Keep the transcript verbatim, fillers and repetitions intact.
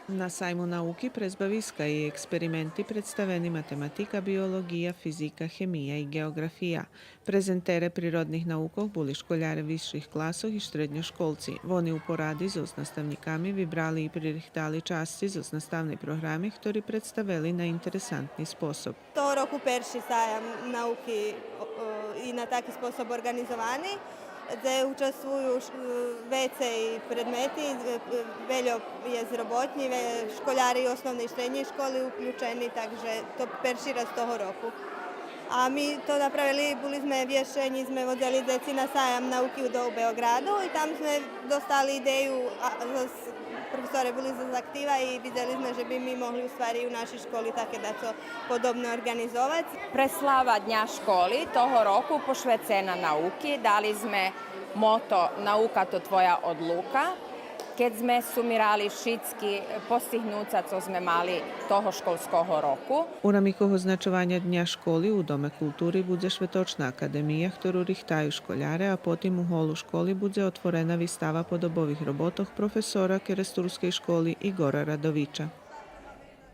На сайму науки през бависка и експерименти представени математика, биолоґия, физика, хемия и ґеоґрафия. Презентере природних наукох були школяре висших класох и штредньошколци. Вони у поради зоз наставнїками вибрали и пририхтали часци зоз наставней програми, хтори представели на интересантни способ. Того року перши саям науки, о, о, и на таки способ орґанизовани, дзе участвую ш-, вецей предмети, е, е, вельо єст роботнї, ве-, школяри основней и штреднєй школи уключени, так же то перши раз того року. А ми то направели, були зме в єшенї, зме водзели дзеци на саям науки у, до Беоґраду и там зме достали идею, а, з-, професоре були з-, з актива и видзели зме же би ми могли у ствари у нашей школи таке дацо подобне орґанизовац. Преслава Дня школи того року пошвецена науки. Дали зме мото „Наука то твоя одлука“, кед зме сумирали шицки постигнуца цо зме мали того школского року. У рамикох означованя Дня школи у Доме култури будзе Шветочна академия, хтору рихтаю школяре, а потим у голу школи будзе отворена вистава подобових роботох професора керестурскей школи Игора Радовича.